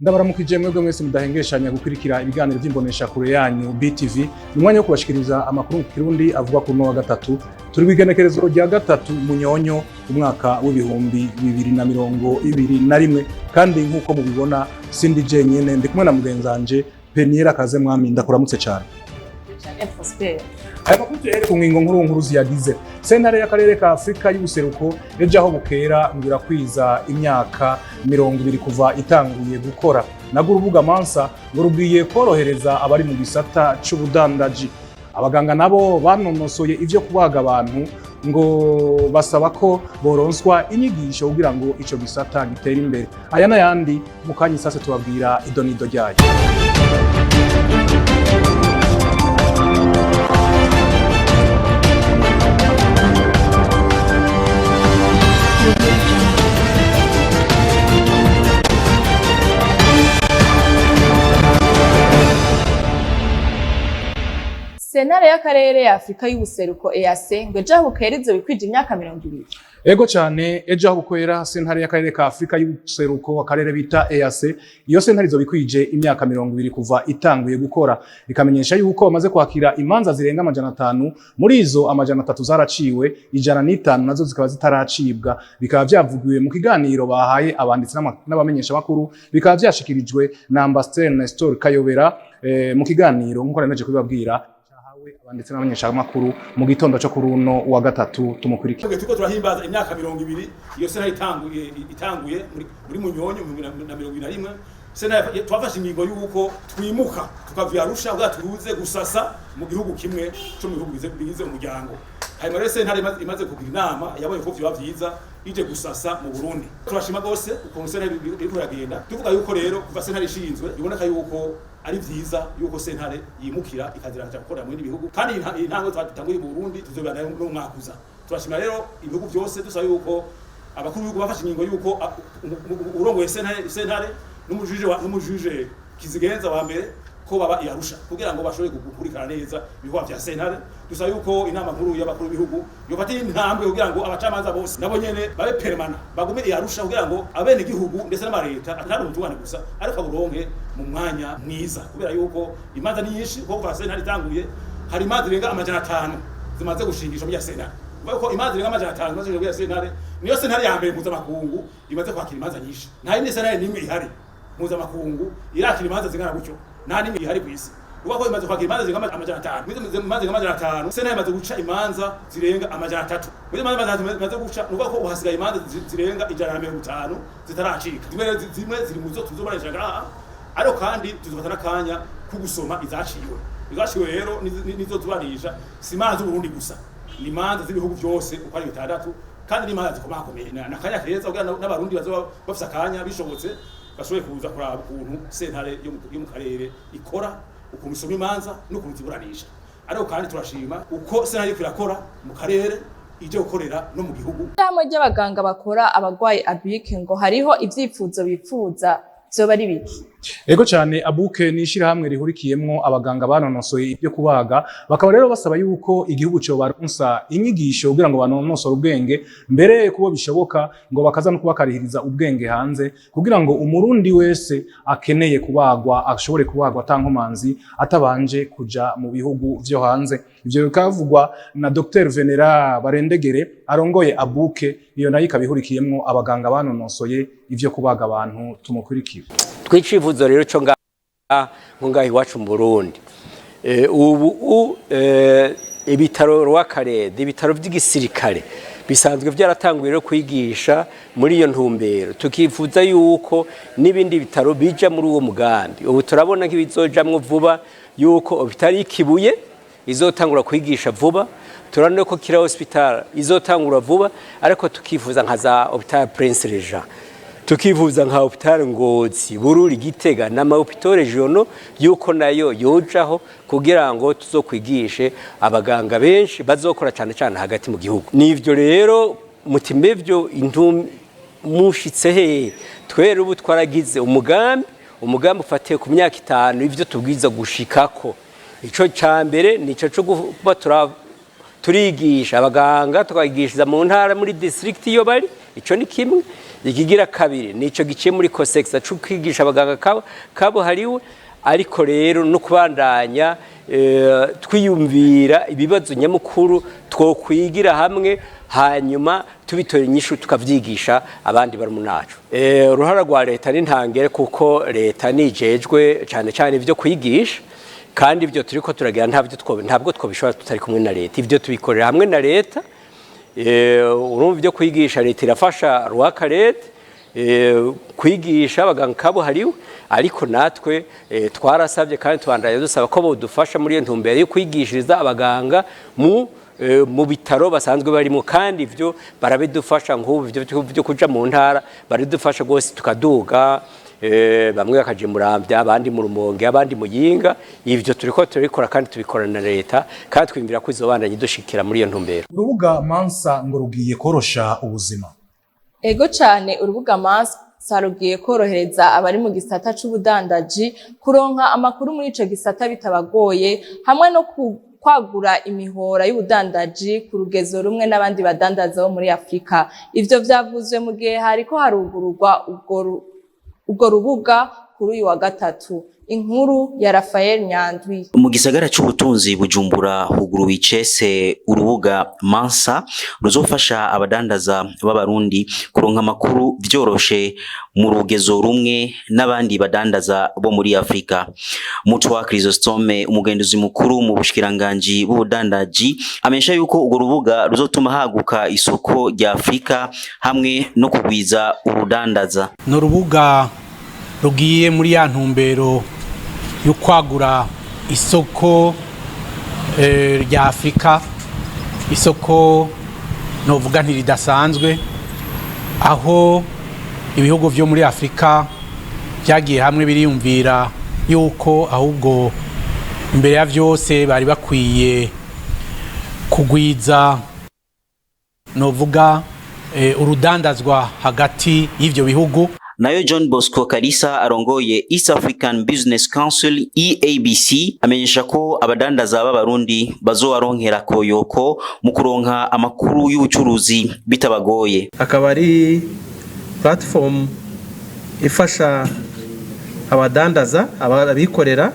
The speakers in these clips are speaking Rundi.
Ndabaramukije mwebwe mwese mudahengeshanya gukurikira ibiganiro by'imbonesha kure yanyu BTV. Ni umwanya wo kubashikiriza amakuru mu Kirundi avugwa ku wa gatatu. Turi kw'igenekerezo rya 3 Munyonyo, umwaka w'2021, kandi nk'uko mubibona sindi jenyene, ndi kumwe na mugenzanje Peniela Kazemwami. Ndakuramutse cyane. Cyane, Prosper. Aya makuru tuyahere ku ngingo nkuru nkuru ziyagize. Sentare y'akarere ka Afurika y'ubuseruko ejo aho bukera ngo irakwiza imyaka 20 kuva itanguye gukora. Nago urubuga Mansa ngo rubwiye korohereza abari mu gisata c'ubudandaji. Abaganga nabo banonosoye ivyo kubaga abantu ngo basaba ko boronswa inyigisho kugira ngo ico gisata gitere imbere. Aya n'ayandi mu kanya isase tubabwira idonido ryayo. Sentare y'akarere ya Afurika y'ubuseruko EAC ngo ejo aho bukera izo bikwije imyaka 20. Ego cyane, ejo aho bukwera sentare y'akarere ka Afurika y'ubuseruko, akarere bita EAC, iyo sentare izo bikwije imyaka 20 kuva itanguye gukora. Ikamenyesha yuko bamaze kwakira imanza zirenga 500, muri izo 300 zaraciwe, 105 nazo zikaba zitaracibwa. Bikaba vyavugiwe mu kiganiro bahaye abanditsi n'abamenyesha makuru, bikaba vyashikirijwe na Ambassadeur Nestor Kayobera mu kiganiro, nkuko nameje kubibabwira, cahawe abanditsi n'abamenyesha makuru mu gitondo cyo kuri uno wa gatatu. Tumukurikire. Turiko turahimbaza imyaka 20 iyo sentare itanguye muri Munyonyo mu 2021. Sentare twafashe ingingo y'uko twimuka tukava Arusha kugira tuze gusasa mu gihugu kimwe co mu bihugu bigize umuryango. Hanyuma rero sentare imaze kugira inama yabonye ko vyoba vyiza ije gusasa mu Burundi. Turashima gose ukuntu sentare iriko iragenda. Tuvuga yuko rero kuva sentare ishinzwe biboneka yuko ari vyiza yuko sentare yimukira ikazira kaja gukorera mu bindi bihugu, kandi iyi ntango twatanguye mu Burundi tuzobana no mu mwaka uza. Turashima rero ibihugu byose, dusaba yuko abakuru b'ibihugu bafashe ingingo yuko urongoye sentare n'umujuje kizigenza wa mbere ko baba i Arusha kugira ngo bashobore gukurikirana neza ibikorwa vya sentare. Dusaba yuko inama nkuru y'abakuru b'ibihugu yofata intambwe kugira ngo abacamanza bose nabo nyene babe permanent, bagume i Arusha, kugira ngo abene gihugu ndetse n'amareta atari ubutungane gusa ariko aburonke mu mwanya mwiza, kubera yuko imanza ni nyinshi. Kuko kuva sentare itanguye hari imanza zirenga 500 zimaze gushingishwa muri sentare. Kuvuga ko imanza zirenga 500 zimaze gushingishwa muri sentare, niyo sentare ya mbere mpuzamakungu imaze kwakira imanza nyinshi. Nta yindi sentare n'imwe ihari mpuzamakungu irakira imanza zingana gutyo, nta n'imwe ihari ku isi. Kuvuga ko imaze kwakira imanza zirenga 500. Muri izo imanza zirenga 500, sentare imaze guca imanza zirenga 300. Muri izo manza 300 imaze guca, ni ukuvuga ko ubu hasigaye imanza zirenga 150 zitaracika. Zimwe rero zimwe ziri mu zo tuzobonesha ngaha, ariko kandi tuzofata n'akanya ko gusoma izaciwe. Izaciwe rero nizo tubarisha, si imanza z'Uburundi gusa, ni imanza z'ibihugu byose uko ari bitandatu, kandi ni imanza zikomakomeye. Ni akanya keza kugira n'Abarundi bazoba bafise akanya bishobotse bashoboye kuza kuraba ukuntu sentare yo mu karere ikora, ukuntu isoma imanza n'ukuntu ziburanisha. Ariko kandi turashima uko sentare iriko irakora mu karere, ije gukorera no mu gihugu. Ishirahamwe ry'abaganga bakora abagwayi ABUK ngo hariho ivyifuzo bipfuza, vyoba ari biki? Ego cyane, ABUK ni ishirahamwe rihurikiyemwo abaganga banonosoye ibyo kubaga, bakaba rero basaba yuko igihugu cyo baronsa inyigisho kugira ngo banonosore ubwenge, mbere kubo bishoboka ngo bakaza no kubakarihiriza ubwenge hanze, kugira ngo Umurundi wese akeneye kubagwa ashobore kubagwa atankomanzi, atabanje kuja mu bihugu vyo hanze. Ivyo bikavugwa na Dr Venera Barendegere arongoye ABUK, iyo nayo ikaba ihurikiyemwo abaganga banonosoye ivyo kubaga abantu. Tumukurikire. Twicifuzo rero cyo ngaha nko ngaha iwacu mu Burundi, ubu ibitaro Rwakarede, ibitaro by'igisirikare bisanzwe byaratanguye rero kwigisha muri iyo ntumbero. Tukifuza yuko n'ibindi bitaro bija muri uwo mugambi. Ubu turabona nk'ibizojamwo vuba yuko bitari Ikibuye izotangura kwigisha vuba, turabona ko Kira Hospital izotangura vuba, ariko tukifuza nka za Hôpital Prince Régent, tukivuza nka Hôpital Ngozi, Bururi, Gitega n'ama hôpitaux régionaux, yuko nayo yojaho kugira ngo tuzokwigishe abaganga benshi bazokora cyane cyane hagati mu gihugu. Nivyo rero mutimevyo intum mushitse he? Twere ubu twaragize umugambi ufatiye ku myaka 5, ivyo tubwiza gushikako. Ico ca mbere nico co kuba turigisha abaganga, tukabigishiriza mu ntara, muri district iyo bari. Ico ni kimwe. Ikigira kabiri nico giciye muri COSECSA co kwigisha abaganga kabuhariwe, ariko rero no kubandanya twiyumvira ibibazo nyamukuru twokwigira hamwe, hanyuma tubitora inyishu, tukavyigisha abandi bari munacu. Uruhara rwa leta ni ntangere, kuko leta nijejwe cyane cyane ibyo kwigisha, kandi ibyo turiko turagira ntabwo twobishobora tutari kumwe na leta. Ibyo tubikorera hamwe na leta. Urumva, ibyo kwigisha leta irafasha rwaka leta kwigisha abaganga kabuhariwe, ariko natwe twarasabye kandi tubandanya dusaba ko bodufasha muri iyo ntumbero yo kwigishiriza abaganga mu bitaro basanzwe barimo, kandi ivyo barabidufasha. Nk'ubu ivyo byo kuja mu ntara baridufasha rwose, tukaduga, bamwe bakaja i Muramvya, abandi mu Rumonge, abandi mu Yinga. Ivyo turiko turabikora kandi tubikorana na leta, kandi twiyumvira ko izobandanya idushikira muri iyo ntumbero. Urubuga Mansa ngo rugiye korosha ubuzima. Ego cane, urubuga Mansa rugiye korohereza abari mu gisata c'ubudandaji kuronka amakuru muri ico gisata bitabagoye, hamwe no kwagura imihora y'ubudandaji ku rugezo rumwe n'abandi badandaza bo muri Afrika. Ivyo vyavuzwe mu gihe hariko harugururwa urwo rubuga kuri uyu wa gatatu. Inkuru ya Rafael Nyandwi. Mu gisagara c'ubutunzi Bujumbura huguruwe icese urubuga Mansa ruzofasha abadandaza b'Abarundi kuronka amakuru vyoroshe mu rugezo rumwe n'abandi badandaza bo muri Afrika. Mutwa Chrysostome, umugenduzi mukuru mu bushikiranganji bw'ubudandaji, amenyesha yuko urwo rubuga ruzotuma haguka isoko rya Afrika hamwe no kugwiza urudandaza. Ni urubuga rugiye muri ya ntumbero yo kwagura isoko rya Afurika, isoko novuga ntiridasanzwe, aho ibihugu vyo muri Afurika byagiye hamwe biriyumvira yuko ahubwo imbere ya vyose bari bakwiye kugwiza novuga urudandazwa hagati y'ivyo bihugu. Nayo John Bosco Kalisa arongoye East African Business Council, EABC, amenyesha ko abadandaza b'Abarundi bazobaronkera koyoko mu kuronka amakuru y'ubucuruzi bitabagoye. Akaba ari platform ifasha abadandaza, abikorera,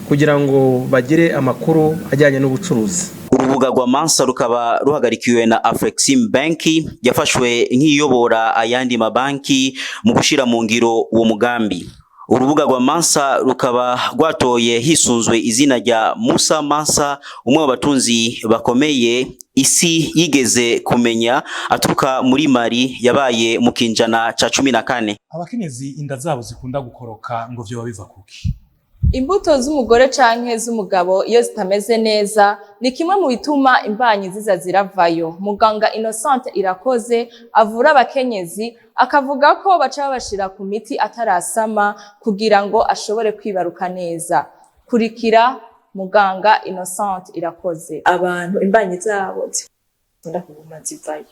kugira ngo bagire amakuru ajyanye n'ubucuruzi. Urubuga rwa Mansa rukaba ruhagarikiwe na Afrexim Bank, yafashwe nk'iyobora ayandi mabanki mu gushira mu ngiro uwo mugambi. Urubuga rwa Mansa rukaba rwatoye hisunzwe izina rya Musa Mansa, umwe mu batunzi bakomeye isi yigeze kumenya, aturuka muri Mali, yabaye mu kinjana ca 14. Abakenyezi inda zabo zikunda gukoroka ngo vyoba biva kuki? Imbuto z'umugore canke z'umugabo iyo zitameze neza ni kimwe mu bituma imbanyi ziza ziravayo. Muganga Innocente Irakoze avura abakenyezi akavuga ko baca babashira ku miti atarasama kugira ngo ashobore kwibaruka neza. Kurikira muganga Innocente Irakoze. Abantu imbanyi zabo zikunda kuguma zivayo.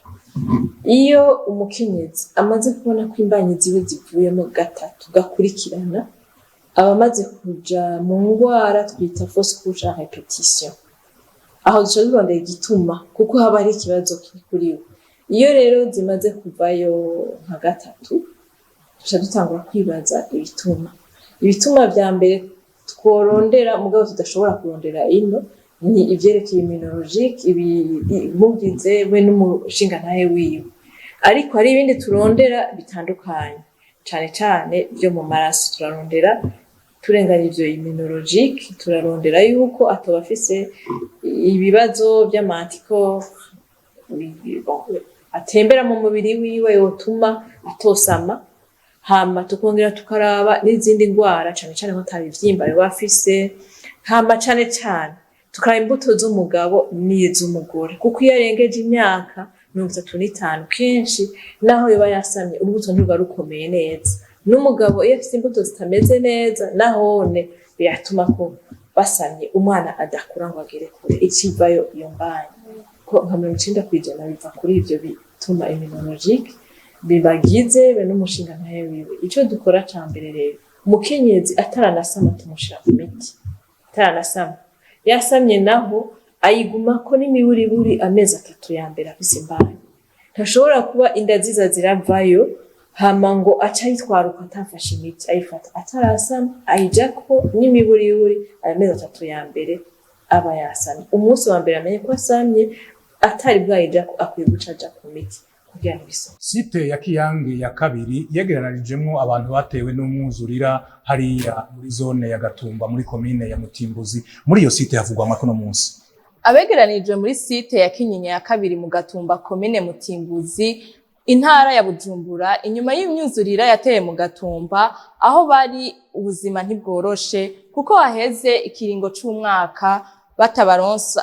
Iyo umukenyezi amaze kubona ko imbanyi ziwe zivuyemo gatatu gakurikirana, aba amaze kuja mu ngwara twita fausse couche à répétition. Aho duca turondera igituma, kuko haba hari ikibazo kiri kuri we. Iyo rero zimaze kuvayo nka gatatu, duca dutangura kwibaza ibituma. Ibituma vya mbere tworondera, mugabo tudashobora kurondera ino, ni ivyerekeye immunologique, mugize we n'umushingantahe wiwe. Ariko hari ibindi turondera bitandukanye, cane cane vyo mu maraso. Turarondera, turenganya ivyo immunologique, turarondera yuko atoba afise ibibazo vy'ama anticorps atembera mu mubiri wiwe yotuma atosama. Hama tukongera tukaraba n'izindi ndwara, cane cane ko ata bivyimba yoba afise. Hama cane cane tukaraba imbuto z'umugabo n'iz'umugore, kuko iyo arengeje imyaka 35, kenshi naho yoba yasamye, urubuto ntiruba rukomeye neza. N'umugabo iyo afise imbuto zitameze neza, nahone biratuma ko basamye umwana adakura ngo agere kure, icivayo iyo mbanyi. Ko nka 90% biva kuri ivyo bituma immunologique bibagize be n'umushingantahe wiwe. Ico dukora ca mbere rero, umukenyezi ataranasama tumushira ku miti. Ataranasama, yasamye naho ayigumako n'imiburiburi amezi 3 ya mbere afise imbanyi. Ntashobora kuba inda ziza ziravayo hama ngo aca ayitwaruka atafashe imiti. Ayifata atarasama, ayijako n'imiburiburi ayo mezi 3 ya mbere aba yasamye. Umunsi wa mbere amenye ko asamye atari bwayijako, akwiye guca aja ku miti kugira ngo bisohoke. Site ya Kiyange ya kabiri yegeranirijemwo abantu batewe n'umwuzurira hariya muri zone ya Gatumba muri komine ya Mutimbuzi. Muri iyo site havugwa amakono munsi. Abegeranijwe muri site ya Kinyinya ya kabiri mu Gatumba, komine Mutimbuzi, intara ya Bujumbura, inyuma y'imyuzurira yateye mu Gatumba, aho bari ubuzima ntibworoshe kuko haheze ikiringo c'umwaka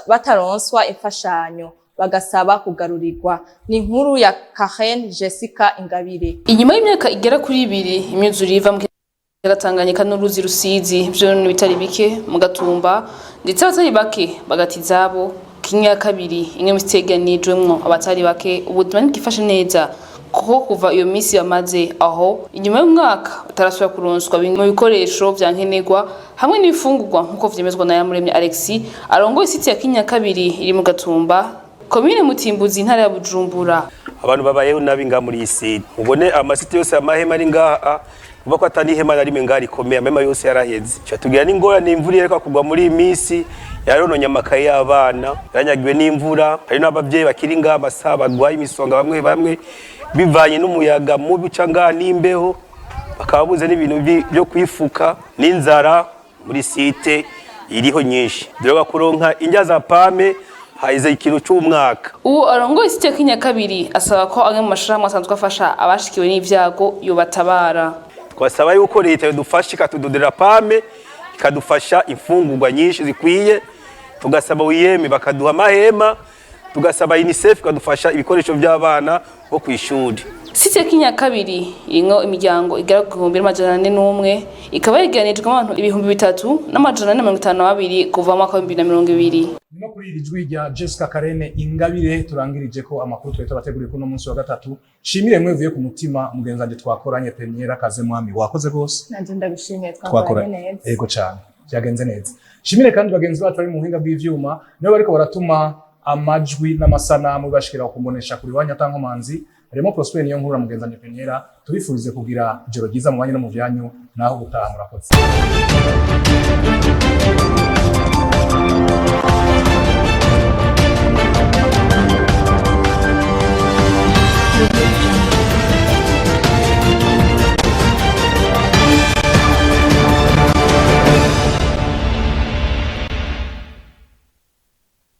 bataronswa imfashanyo, bagasaba kugarurirwa. Ni inkuru ya Karen Jessica Ingabire. Inyuma y'imyaka igera kuri 2 imyuzure iva mu kiyaga Tanganyika n'uruzi Rusizi vyonona ibitari bike mu Gatumba, ndetse abatari bake bagata izabo, Kinyinya ya kabiri, imwe mu iteganijwemwo abatari bake, ubuzima ntibwifashe neza kuko kuva iyo minsi bamaze aho inyuma y'umwaka batarasubira kuronswa bimwe mu bikoresho vya nkenerwa hamwe n'ibifungurwa, nk'uko vyemezwa na Yamuremye Alexis arongoye isite ya Kinyinya ya kabiri iri mu Gatumba, komine Mutimbuzi, intara ya Bujumbura. Abantu babayeho nabi ngaha muri iyi site. Mubone amasite yose, amahema ari ngaha, kuva ko atani ihema na rimwe ngaha rikomeye, amahema yose yaraheze. Ca tugira n'ingorane, imvura ireka kugwa muri iyi minsi yarononye amakaye y'abana, yaranyagiwe n'imvura. Hari n'abavyeyi bakiri ngaha amasaha barwaye imisonga bamwe bamwe, bivanye n'umuyaga mubi uca ngaha n'imbeho, bakaba buze n'ibintu byo kwifuka, n'inzara muri site iriho nyinshi. Dore kuronka indya za PAM haize ikintu c'umwaka. Uwo arongoye isite ya Kinyinya kabiri asaba ko amwe mu mashirahamwe asanzwe afasha abashikiwe n'ivyago yobatabara. Twasaba yuko leta yodufasha ikatudodera PAM, ikadufasha imfungurwa nyinshi zikwiye. Tugasaba OIM bakaduha amahema, tugasaba UNICEF ikadufasha ibikoresho by'abana bo kw'ishuri. Site ya Kinyinya kabiri irimwo imiryango igera ku 1401, ikaba yegeranijwemo abantu 3452 kuva mu mwaka wa 2020. No kuri iri jwi rya Jessica Karene Ingabire turangirije ko amakuru twari twabateguriye kuno munsi wa gatatu. Shimire mwe ku mutima mugenzi wanje twakoranye, Peniera Kaze Mwami, wakoze gose. Nanje ndagushimiye, twakoranye Twakoranye neza. Yego cyane, byagenze neza. Shimire kandi bagenzi bacu bari mu buhinga bw'ivyuma, nibo bariko baratuma amajwi n'amasanamu bashikira kumbonesha kuri wanya tankomanzi. Harimo Prosper niyo nkuru na mugenzi wanje Peniera. Tubifurize kugira ijoro ryiza mu banyu no mu vyanyu, naho gutaha. Murakoze.